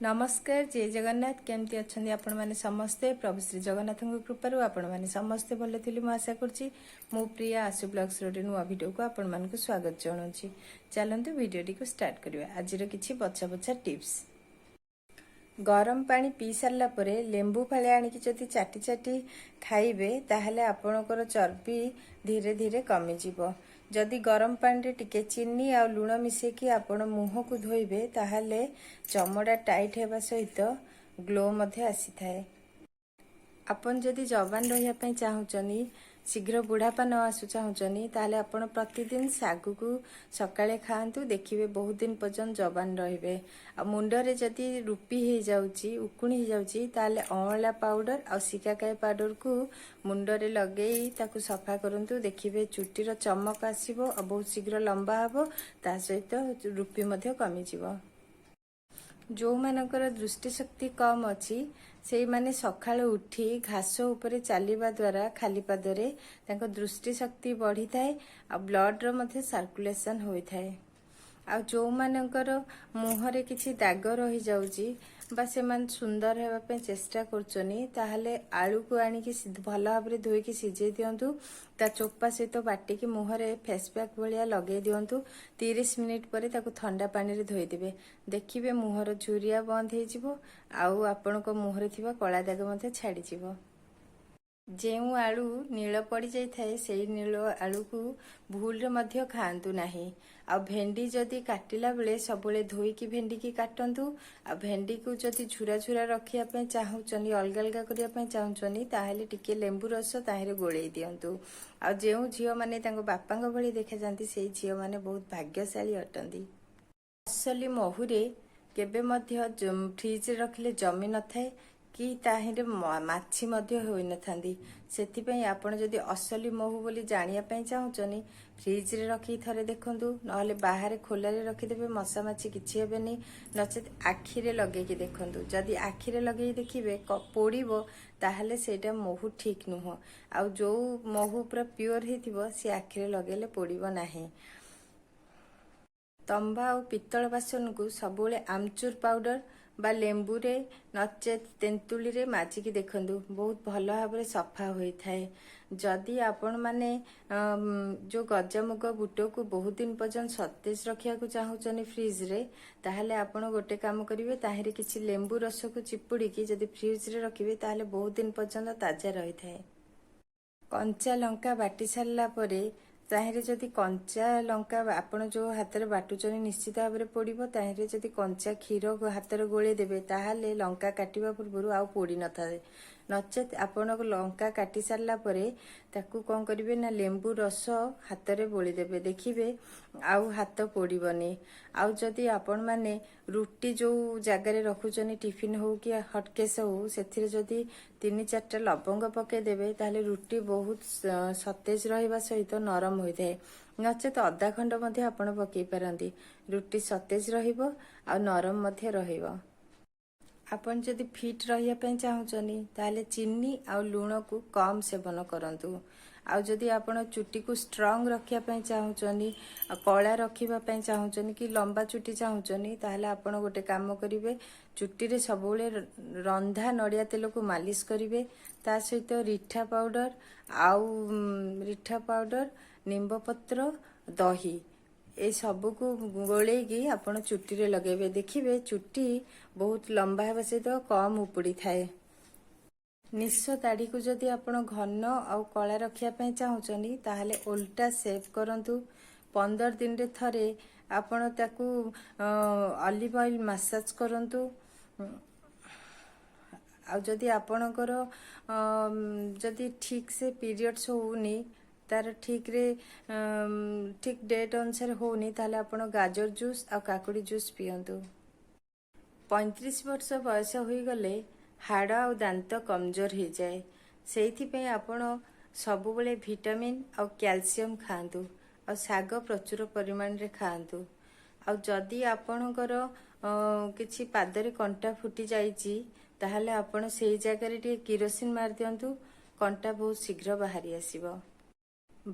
ନମସ୍କାର, ଜୟ ଜଗନ୍ନାଥ। କେମିତି ଅଛନ୍ତି ଆପଣମାନେ ସମସ୍ତେ? ପ୍ରଭୁ ଶ୍ରୀ ଜଗନ୍ନାଥଙ୍କ କୃପାରୁ ଆପଣମାନେ ସମସ୍ତେ ଭଲ ଥିବେ ମୁଁ ଆଶା କରୁଛି। ମୁଁ ପ୍ରିୟା, ଆସୁ ବ୍ଲଗ୍ସର ଗୋଟେ ନୂଆ ଭିଡ଼ିଓକୁ ଆପଣମାନଙ୍କୁ ସ୍ୱାଗତ ଜଣାଉଛି। ଚାଲନ୍ତୁ, ଭିଡ଼ିଓଟିକୁ ଷ୍ଟାର୍ଟ କରିବା। ଆଜିର କିଛି ବଛା ବଛା ଟିପ୍ସ। ଗରମ ପାଣି ପିଇ ସାରିଲା ପରେ ଲେମ୍ବୁ ଫାଳେ ଆଣିକି ଯଦି ଚାଟି ଚାଟି ଖାଇବେ, ତାହେଲେ ଆପଣଙ୍କର ଚର୍ବି ଧୀରେ ଧୀରେ କମିଯିବ। ଯଦି ଗରମ ପାଣିରେ ଟିକେ ଚିନି ଆଉ ଲୁଣ ମିଶେଇକି ଆପଣ ମୁହଁକୁ ଧୋଇବେ, ତାହେଲେ ଚମଡ଼ା ଟାଇଟ୍ ହେବା ସହିତ ଗ୍ଲୋ ମଧ୍ୟ ଆସିଥାଏ। ଆପଣ ଯଦି ଯବାନ ରହିବା ପାଇଁ ଚାହୁଁଛନ୍ତି, ଶୀଘ୍ର ବୁଢ଼ାପା ନ ଆସୁ ଚାହୁଁଛନ୍ତି, ତାହେଲେ ଆପଣ ପ୍ରତିଦିନ ଶାଗୁକୁ ସକାଳେ ଖାଆନ୍ତୁ। ଦେଖିବେ, ବହୁତ ଦିନ ପର୍ଯ୍ୟନ୍ତ ଯବାନ ରହିବେ। ଆଉ ମୁଣ୍ଡରେ ଯଦି ରୁପି ହେଇଯାଉଛି, ଉକୁଣି ହେଇଯାଉଛି, ତାହେଲେ ଅଁଳା ପାଉଡର ଆଉ ଶିକାକାଇ ପାଉଡରକୁ ମୁଣ୍ଡରେ ଲଗେଇ ତାକୁ ସଫା କରନ୍ତୁ। ଦେଖିବେ, ଚୁଟିର ଚମକ ଆସିବ ଆଉ ବହୁତ ଶୀଘ୍ର ଲମ୍ବା ହେବ, ତା ସହିତ ରୁପି ମଧ୍ୟ କମିଯିବ। ଯେଉଁମାନଙ୍କର ଦୃଷ୍ଟିଶକ୍ତି କମ୍ ଅଛି, ସେଇମାନେ ସକାଳୁ ଉଠି ଘାସ ଉପରେ ଚାଲିବା ଦ୍ୱାରା ଖାଲି ପାଦରେ ତାଙ୍କ ଦୃଷ୍ଟିଶକ୍ତି ବଢ଼ିଥାଏ ଆଉ ବ୍ଲଡ଼ର ମଧ୍ୟ ସାର୍କୁଲେସନ୍ ହୋଇଥାଏ। ଆଉ ଯେଉଁମାନଙ୍କର ମୁହଁରେ କିଛି ଦାଗ ରହିଯାଉଛି ବା ସେମାନେ ସୁନ୍ଦର ହେବା ପାଇଁ ଚେଷ୍ଟା କରୁଛନ୍ତି, ତାହେଲେ ଆଳୁକୁ ଆଣିକି ଭଲ ଭାବରେ ଧୋଇକି ସିଝେଇ ଦିଅନ୍ତୁ। ତା ଚୋପା ସହିତ ବାଟିକି ମୁହଁରେ ଫେସ୍ ପ୍ୟାକ୍ ଭଳିଆ ଲଗେଇ ଦିଅନ୍ତୁ। 30 ମିନିଟ୍ ପରେ ତାକୁ ଥଣ୍ଡା ପାଣିରେ ଧୋଇଦେବେ। ଦେଖିବେ, ମୁହଁର ଝୁରିଆ ବନ୍ଦ ହେଇଯିବ ଆଉ ଆପଣଙ୍କ ମୁହଁରେ ଥିବା କଳା ଦାଗ ମଧ୍ୟ ଛାଡ଼ିଯିବ। ଯେଉଁ ଆଳୁ ନୀଳ ପଡ଼ିଯାଇଥାଏ, ସେଇ ନୀଳ ଆଳୁକୁ ଭୁଲରେ ମଧ୍ୟ ଖାଆନ୍ତୁ ନାହିଁ। ଆଉ ଭେଣ୍ଡି ଯଦି କାଟିଲା ବେଳେ ସବୁବେଳେ ଧୋଇକି ଭେଣ୍ଡିକି କାଟନ୍ତୁ। ଆଉ ଭେଣ୍ଡିକୁ ଯଦି ଝୁରା ଝୁରା ରଖିବା ପାଇଁ ଚାହୁଁଛନ୍ତି, ଅଲଗା ଅଲଗା କରିବା ପାଇଁ ଚାହୁଁଛନ୍ତି, ତାହେଲେ ଟିକେ ଲେମ୍ବୁ ରସ ତାହିଁରେ ଗୋଳେଇ ଦିଅନ୍ତୁ। ଆଉ ଯେଉଁ ଝିଅମାନେ ତାଙ୍କ ବାପାଙ୍କ ଭଳି ଦେଖାଯାଆନ୍ତି, ସେଇ ଝିଅମାନେ ବହୁତ ଭାଗ୍ୟଶାଳୀ ଅଟନ୍ତି। ଅସଲି ମହୁରେ କେବେ ମଧ୍ୟ ଫ୍ରିଜରେ ରଖିଲେ ଜମି ନଥାଏ କି ତାହିଁରେ ମାଛି ମଧ୍ୟ ହୋଇନଥାନ୍ତି। ସେଥିପାଇଁ ଆପଣ ଯଦି ଅସଲି ମହୁ ବୋଲି ଜାଣିବା ପାଇଁ ଚାହୁଁଛନ୍ତି, ଫ୍ରିଜରେ ରଖିକି ଥରେ ଦେଖନ୍ତୁ, ନହେଲେ ବାହାରେ ଖୋଲାରେ ରଖିଦେବେ, ମଶା ମାଛି କିଛି ହେବେନି। ନଚେତ୍ ଆଖିରେ ଲଗେଇକି ଦେଖନ୍ତୁ। ଯଦି ଆଖିରେ ଲଗେଇକି ଦେଖିବେ ପୋଡ଼ିବ, ତାହେଲେ ସେଇଟା ମହୁ ଠିକ୍ ନୁହଁ। ଆଉ ଯେଉଁ ମହୁ ପୁରା ପିଓର ହେଇଥିବ, ସେ ଆଖିରେ ଲଗେଇଲେ ପୋଡ଼ିବ ନାହିଁ। ତମ୍ବା ଆଉ ପିତ୍ତଳ ବାସନକୁ ସବୁବେଳେ ଆମଚୁର ପାଉଡର ବା ଲେମ୍ବୁରେ, ନଚେତ୍ ତେନ୍ତୁଳିରେ ମାଜିକି ଦେଖନ୍ତୁ, ବହୁତ ଭଲ ଭାବରେ ସଫା ହୋଇଥାଏ। ଯଦି ଆପଣମାନେ ଯେଉଁ ଗଜାମୁଗ ବୁଟକୁ ବହୁତ ଦିନ ପର୍ଯ୍ୟନ୍ତ ସତେଜ ରଖିବାକୁ ଚାହୁଁଛନ୍ତି ଫ୍ରିଜରେ, ତାହେଲେ ଆପଣ ଗୋଟେ କାମ କରିବେ। ତାହିଁରେ କିଛି ଲେମ୍ବୁ ରସକୁ ଚିପୁଡ଼ିକି ଯଦି ଫ୍ରିଜରେ ରଖିବେ, ତାହେଲେ ବହୁତ ଦିନ ପର୍ଯ୍ୟନ୍ତ ତାଜା ରହିଥାଏ। କଞ୍ଚା ଲଙ୍କା ବାଟି ସାରିଲା ପରେ ତାହିଁରେ ଯଦି କଞ୍ଚା ଲଙ୍କା, ଆପଣ ଯେଉଁ ହାତରେ ବାଟୁଛନ୍ତି, ନିଶ୍ଚିତ ଭାବରେ ପୋଡ଼ିବ। ତାହିଁରେ ଯଦି କଞ୍ଚା କ୍ଷୀର ହାତରେ ଗୋଳେଇ ଦେବେ, ତାହେଲେ ଲଙ୍କା କାଟିବା ପୂର୍ବରୁ ଆଉ ପୋଡ଼ି ନଥାଏ। ନଚେତ୍ ଆପଣ ଲଙ୍କା କାଟି ସାରିଲା ପରେ ତାକୁ କ'ଣ କରିବେ ନା ଲେମ୍ବୁ ରସ ହାତରେ ବୋଳିଦେବେ। ଦେଖିବେ, ଆଉ ହାତ ପୋଡ଼ିବନି। ଆଉ ଯଦି ଆପଣମାନେ ରୁଟି ଯେଉଁ ଜାଗାରେ ରଖୁଛନ୍ତି, ଟିଫିନ୍ ହଉ କି ହଟକେସ୍ ହଉ, ସେଥିରେ ଯଦି ତିନି ଚାରିଟା ଲବଙ୍ଗ ପକାଇଦେବେ, ତାହେଲେ ରୁଟି ବହୁତ ସତେଜ ରହିବା ସହିତ ନରମ ହୋଇଥାଏ। ନଚେତ ଅଦା ଖଣ୍ଡ ମଧ୍ୟ ଆପଣ ପକାଇ ପାରନ୍ତି। ରୁଟି ସତେଜ ରହିବ ଆଉ ନରମ ମଧ୍ୟ ରହିବ। ଆପଣ ଯଦି ଫିଟ୍ ରହିବା ପାଇଁ ଚାହୁଁଛନ୍ତି, ତାହେଲେ ଚିନି ଆଉ ଲୁଣକୁ କମ୍ ସେବନ କରନ୍ତୁ। ଆଉ ଯଦି ଆପଣ ଚୁଟିକୁ ଷ୍ଟ୍ରଙ୍ଗ ରଖିବା ପାଇଁ ଚାହୁଁଛନ୍ତି ଆଉ କଳା ରଖିବା ପାଇଁ ଚାହୁଁଛନ୍ତି କି ଲମ୍ବା ଚୁଟି ଚାହୁଁଛନ୍ତି, ତାହେଲେ ଆପଣ ଗୋଟେ କାମ କରିବେ। ଚୁଟିରେ ସବୁବେଳେ ରନ୍ଧା ନଡ଼ିଆ ତେଲକୁ ମାଲିସ କରିବେ। ତା ସହିତ ରିଠା ପାଉଡର ଆଉ ରିଠା ପାଉଡର, ନିମ୍ବ ପତ୍ର, ଦହି, ଏ ସବୁକୁ ଗୋଳେଇକି ଆପଣ ଚୁଟିରେ ଲଗେଇବେ। ଦେଖିବେ, ଚୁଟି ବହୁତ ଲମ୍ବା ହେବା ସହିତ କମ୍ ଉପୁଡ଼ିଥାଏ। ନିଶ ଦାଢ଼ିକୁ ଯଦି ଆପଣ ଘନ ଆଉ କଳା ରଖିବା ପାଇଁ ଚାହୁଁଛନ୍ତି, ତାହେଲେ ଓଲଟା ସେଭ୍ କରନ୍ତୁ। 15 ଦିନରେ ଥରେ ଆପଣ ତାକୁ ଅଲିଭ ଅଏଲ୍ ମାସାଜ କରନ୍ତୁ। ଆଉ ଯଦି ଆପଣଙ୍କର ଯଦି ଠିକ୍ ସେ ପିରିୟଡ଼୍ସ ହେଉନି, ତାର ଠିକ୍ ଡେଟ୍ ଅନୁସାରେ ହେଉନି, ତାହେଲେ ଆପଣ ଗାଜର ଜୁସ୍ ଆଉ କାକୁଡ଼ି ଜୁସ୍ ପିଅନ୍ତୁ। 35 ବର୍ଷ ବୟସ ହୋଇଗଲେ ହାଡ଼ ଆଉ ଦାନ୍ତ କମଜୋର ହେଇଯାଏ। ସେଇଥିପାଇଁ ଆପଣ ସବୁବେଳେ ଭିଟାମିନ୍ ଆଉ କ୍ୟାଲସିୟମ୍ ଖାଆନ୍ତୁ ଆଉ ଶାଗ ପ୍ରଚୁର ପରିମାଣରେ ଖାଆନ୍ତୁ। ଆଉ ଯଦି ଆପଣଙ୍କର କିଛି ପାଦରେ କଣ୍ଟା ଫୁଟି ଯାଇଛି, ତାହେଲେ ଆପଣ ସେଇ ଜାଗାରେ ଟିକେ କିରୋସିନ ମାରିଦିଅନ୍ତୁ। କଣ୍ଟା ବହୁତ ଶୀଘ୍ର ବାହାରି ଆସିବ।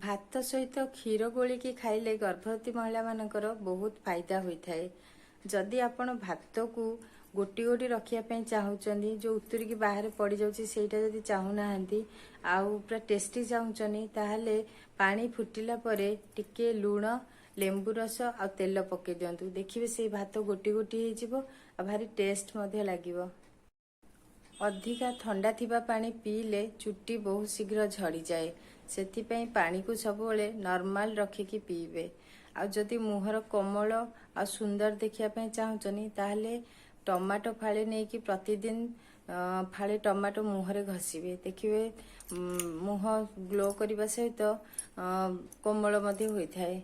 ଭାତ ସହିତ କ୍ଷୀର ଗୋଳିକି ଖାଇଲେ ଗର୍ଭବତୀ ମହିଳାମାନଙ୍କର ବହୁତ ଫାଇଦା ହୋଇଥାଏ। ଯଦି ଆପଣ ଭାତକୁ ଗୋଟି ଗୋଟି ରଖିବା ପାଇଁ ଚାହୁଁଛନ୍ତି, ଯେଉଁ ଉତୁରିକି ବାହାରେ ପଡ଼ିଯାଉଛି ସେଇଟା ଯଦି ଚାହୁଁନାହାନ୍ତି ଆଉ ପୁରା ଟେଷ୍ଟି ଚାହୁଁଛନ୍ତି, ତାହେଲେ ପାଣି ଫୁଟିଲା ପରେ ଟିକେ ଲୁଣ, ଲେମ୍ବୁ ରସ ଆଉ ତେଲ ପକାଇ ଦିଅନ୍ତୁ। ଦେଖିବେ, ସେଇ ଭାତ ଗୋଟି ଗୋଟି ହେଇଯିବ ଆଉ ଭାରି ଟେଷ୍ଟ ମଧ୍ୟ ଲାଗିବ। ଅଧିକା ଥଣ୍ଡା ଥିବା ପାଣି ପିଇଲେ ଚୁଟି ବହୁତ ଶୀଘ୍ର ଝଡ଼ିଯାଏ। ସେଥିପାଇଁ ପାଣିକୁ ସବୁବେଳେ ନର୍ମାଲ ରଖିକି ପିଇବେ। ଆଉ ଯଦି ମୁହଁର କୋମଳ ଆଉ ସୁନ୍ଦର ଦେଖିବା ପାଇଁ ଚାହୁଁଛନ୍ତି, ତାହେଲେ ଟମାଟୋ ଫାଳେ ନେଇକି ପ୍ରତିଦିନ ଫାଳେ ଟମାଟୋ ମୁହଁରେ ଘଷିବେ। ଦେଖିବେ, ମୁହଁ ଗ୍ଲୋ କରିବା ସହିତ କୋମଳ ମଧ୍ୟ ହୋଇଥାଏ।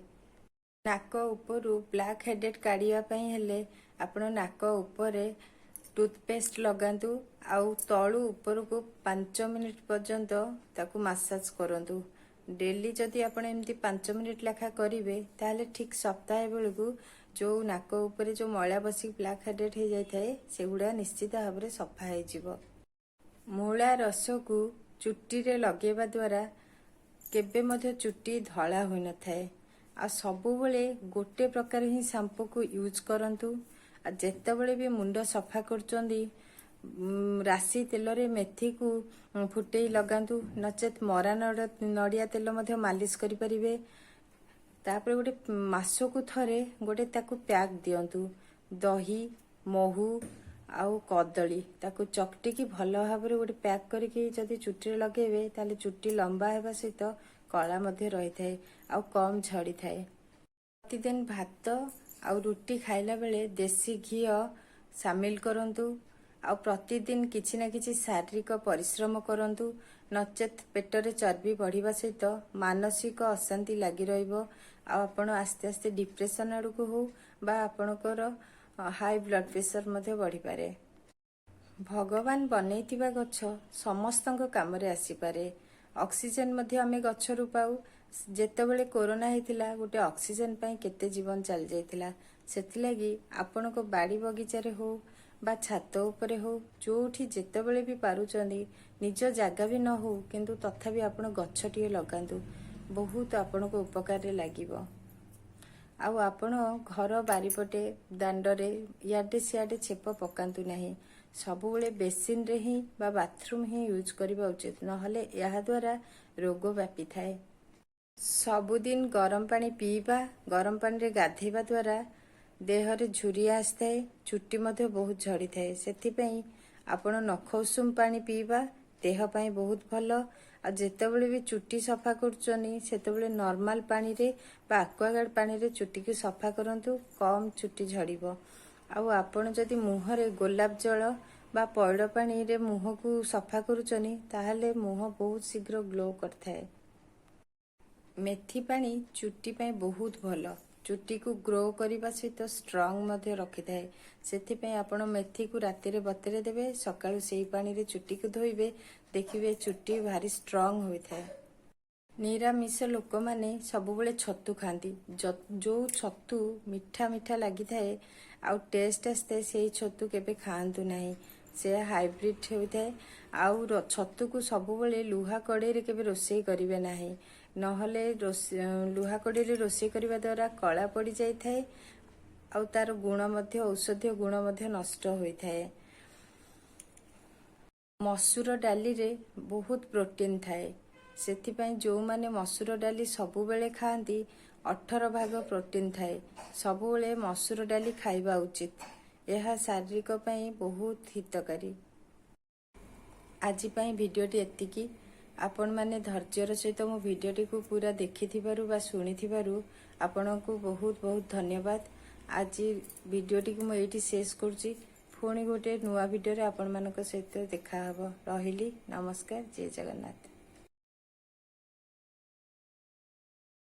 ନାକ ଉପରୁ ବ୍ଲାକ୍ ହେଡେଡ୍ କାଢ଼ିବା ପାଇଁ ହେଲେ ଆପଣ ନାକ ଉପରେ ଟୁଥପେଷ୍ଟ ଲଗାନ୍ତୁ ଆଉ ତଳୁ ଉପରକୁ 5 ମିନିଟ୍ ପର୍ଯ୍ୟନ୍ତ ତାକୁ ମାସାଜ କରନ୍ତୁ। ଡେଲି ଯଦି ଆପଣ ଏମିତି 5 ମିନିଟ୍ ଲେଖା କରିବେ, ତାହେଲେ ଠିକ୍ ସପ୍ତାହେ ବେଳକୁ ଯେଉଁ ନାକ ଉପରେ ଯେଉଁ ମଇଳା ବସିକି ବ୍ଲାକ୍ ହେଡେଡ୍ ହେଇଯାଇଥାଏ, ସେଗୁଡ଼ା ନିଶ୍ଚିତ ଭାବରେ ସଫା ହେଇଯିବ। ମୂଳା ରସକୁ ଚୁଟିରେ ଲଗେଇବା ଦ୍ୱାରା କେବେ ମଧ୍ୟ ଚୁଟି ଧଳା ହୋଇନଥାଏ। ଆଉ ସବୁବେଳେ ଗୋଟେ ପ୍ରକାର ହିଁ ସାମ୍ପୁକୁ ୟୁଜ୍ କରନ୍ତୁ। ଆଉ ଯେତେବେଳେ ବି ମୁଣ୍ଡ ସଫା କରୁଛନ୍ତି, ରାଶି ତେଲରେ ମେଥିକୁ ଫୁଟେଇ ଲଗାନ୍ତୁ, ନଚେତ୍ ମରା ନଡ଼ିଆ ତେଲ ମଧ୍ୟ ମାଲିସ କରିପାରିବେ। ତାପରେ ଗୋଟେ ମାସକୁ ଥରେ ଗୋଟେ ତାକୁ ପ୍ୟାକ୍ ଦିଅନ୍ତୁ। ଦହି, ମହୁ ଆଉ କଦଳୀ, ତାକୁ ଚକଟିକି ଭଲ ଭାବରେ ଗୋଟେ ପ୍ୟାକ୍ କରିକି ଯଦି ଚୁଟିରେ ଲଗେଇବେ, ତାହେଲେ ଚୁଟି ଲମ୍ବା ହେବା ସହିତ କଳା ମଧ୍ୟ ରହିଥାଏ ଆଉ କମ୍ ଝଡ଼ିଥାଏ। ପ୍ରତିଦିନ ଭାତ ଆଉ ରୁଟି ଖାଇଲା ବେଳେ ଦେଶୀ ଘିଅ ସାମିଲ କରନ୍ତୁ ଆଉ ପ୍ରତିଦିନ କିଛି ନା କିଛି ଶାରୀରିକ ପରିଶ୍ରମ କରନ୍ତୁ। ନଚେତ୍ ପେଟରେ ଚର୍ବି ବଢ଼ିବା ସହିତ ମାନସିକ ଅଶାନ୍ତି ଲାଗି ରହିବ ଆଉ ଆପଣ ଆସ୍ତେ ଆସ୍ତେ ଡିପ୍ରେସନ୍ ଆଡ଼କୁ ହଉ ବା ଆପଣଙ୍କର ହାଇ ବ୍ଲଡ୍ ପ୍ରେସର ମଧ୍ୟ ବଢ଼ିପାରେ। ଭଗବାନ ବନେଇଥିବା ଗଛ ସମସ୍ତଙ୍କ କାମରେ ଆସିପାରେ। ଅକ୍ସିଜେନ ମଧ୍ୟ ଆମେ ଗଛରୁ ପାଉ। ଯେତେବେଳେ କୋରୋନା ହେଇଥିଲା, ଗୋଟେ ଅକ୍ସିଜେନ ପାଇଁ କେତେ ଜୀବନ ଚାଲିଯାଇଥିଲା। ସେଥିଲାଗି ଆପଣଙ୍କ ବାଡ଼ି ବଗିଚାରେ ହଉ ବା ଛାତ ଉପରେ ହଉ, ଯୋଉଠି ଯେତେବେଳେ ବି ପାରୁଛନ୍ତି, ନିଜ ଜାଗା ବି ନ ହଉ, କିନ୍ତୁ ତଥାପି ଆପଣ ଗଛଟିଏ ଲଗାନ୍ତୁ। ବହୁତ ଆପଣଙ୍କ ଉପକାରରେ ଲାଗିବ। ଆଉ ଆପଣ ଘର ବାରିପଟେ, ଦାଣ୍ଡରେ ଇଆଡ଼େ ସିଆଡ଼େ ଛେପ ପକାନ୍ତୁ ନାହିଁ। ସବୁବେଳେ ବେସିନରେ ହିଁ ବା ବାଥରୁମ୍ ହିଁ ୟୁଜ୍ କରିବା ଉଚିତ, ନହେଲେ ଏହାଦ୍ୱାରା ରୋଗ ବ୍ୟାପିଥାଏ। ସବୁଦିନ ଗରମ ପାଣି ପିଇବା, ଗରମ ପାଣିରେ ଗାଧେଇବା ଦ୍ୱାରା ଦେହରେ ଝୁରିଆ ଆସିଥାଏ, ଚୁଟି ମଧ୍ୟ ବହୁତ ଝଡ଼ିଥାଏ। ସେଥିପାଇଁ ଆପଣ ନଖ ଉଷୁମ ପାଣି ପିଇବା ଦେହ ପାଇଁ ବହୁତ ଭଲ। ଆଉ ଯେତେବେଳେ ବି ଚୁଟି ସଫା କରୁଛନ୍ତି, ସେତେବେଳେ ନର୍ମାଲ ପାଣିରେ ବା ଆକ୍ୱାଗାର୍ଡ ପାଣିରେ ଚୁଟିକୁ ସଫା କରନ୍ତୁ, କମ୍ ଚୁଟି ଝଡ଼ିବ। ଆଉ ଆପଣ ଯଦି ମୁହଁରେ ଗୋଲାପ ଜଳ ବା ପଇଡ଼ ପାଣିରେ ମୁହଁକୁ ସଫା କରୁଛନ୍ତି, ତାହେଲେ ମୁହଁ ବହୁତ ଶୀଘ୍ର ଗ୍ଲୋ କରିଥାଏ। ମେଥି ପାଣି ଚୁଟି ପାଇଁ ବହୁତ ଭଲ। ଚୁଟିକୁ ଗ୍ରୋ କରିବା ସହିତ ଷ୍ଟ୍ରଙ୍ଗ ମଧ୍ୟ ରଖିଥାଏ। ସେଥିପାଇଁ ଆପଣ ମେଥିକୁ ରାତିରେ ବତୁରେଇ ଦେବେ, ସକାଳୁ ସେଇ ପାଣିରେ ଚୁଟିକୁ ଧୋଇବେ। ଦେଖିବେ, ଚୁଟି ଭାରି ଷ୍ଟ୍ରଙ୍ଗ ହୋଇଥାଏ। ନିରାମିଷ ଲୋକମାନେ ସବୁବେଳେ ଛତୁ ଖାଆନ୍ତି। ଯୋଉ ଛତୁ ମିଠା ମିଠା ଲାଗିଥାଏ ଆଉ ଟେଷ୍ଟ ଆସିଥାଏ, ସେଇ ଛତୁ କେବେ ଖାଆନ୍ତୁ ନାହିଁ। ସେ ହାଇବ୍ରିଡ୍ ହୋଇଥାଏ। ଆଉ ଛତୁକୁ ସବୁବେଳେ ଲୁହା କଡ଼େଇରେ କେବେ ରୋଷେଇ କରିବେ ନାହିଁ। ନହେଲେ ଲୁହା କଡ଼େଇରେ ରୋଷେଇ କରିବା ଦ୍ୱାରା କଳା ପଡ଼ିଯାଇଥାଏ ଆଉ ତାର ଗୁଣ ମଧ୍ୟ, ଔଷଧୀୟ ଗୁଣ ମଧ୍ୟ ନଷ୍ଟ ହୋଇଥାଏ। ମସୁର ଡାଲିରେ ବହୁତ ପ୍ରୋଟିନ୍ ଥାଏ। ସେଥିପାଇଁ ଯେଉଁମାନେ ମସୁର ଡାଲି ସବୁବେଳେ ଖାଆନ୍ତି, 18 ଭାଗ ପ୍ରୋଟିନ୍ ଥାଏ। ସବୁବେଳେ ମସୁର ଡାଲି ଖାଇବା ଉଚିତ। ଏହା ଶାରୀରିକ ପାଇଁ ବହୁତ ହିତକାରୀ। ଆଜି ପାଇଁ ଭିଡ଼ିଓଟି ଏତିକି। ଆପଣମାନେ ଧୈର୍ଯ୍ୟର ସହିତ ମୋ ଭିଡ଼ିଓଟିକୁ ପୁରା ଦେଖିଥିବାରୁ ବା ଶୁଣିଥିବାରୁ ଆପଣଙ୍କୁ ବହୁତ ବହୁତ ଧନ୍ୟବାଦ। ଆଜି ଭିଡ଼ିଓଟିକୁ ମୁଁ ଏଇଠି ଶେଷ କରୁଛି। ପୁଣି ଗୋଟେ ନୂଆ ଭିଡ଼ିଓରେ ଆପଣମାନଙ୍କ ସହିତ ଦେଖାହବ। ରହିଲି, ନମସ୍କାର, ଜୟ ଜଗନ୍ନାଥ।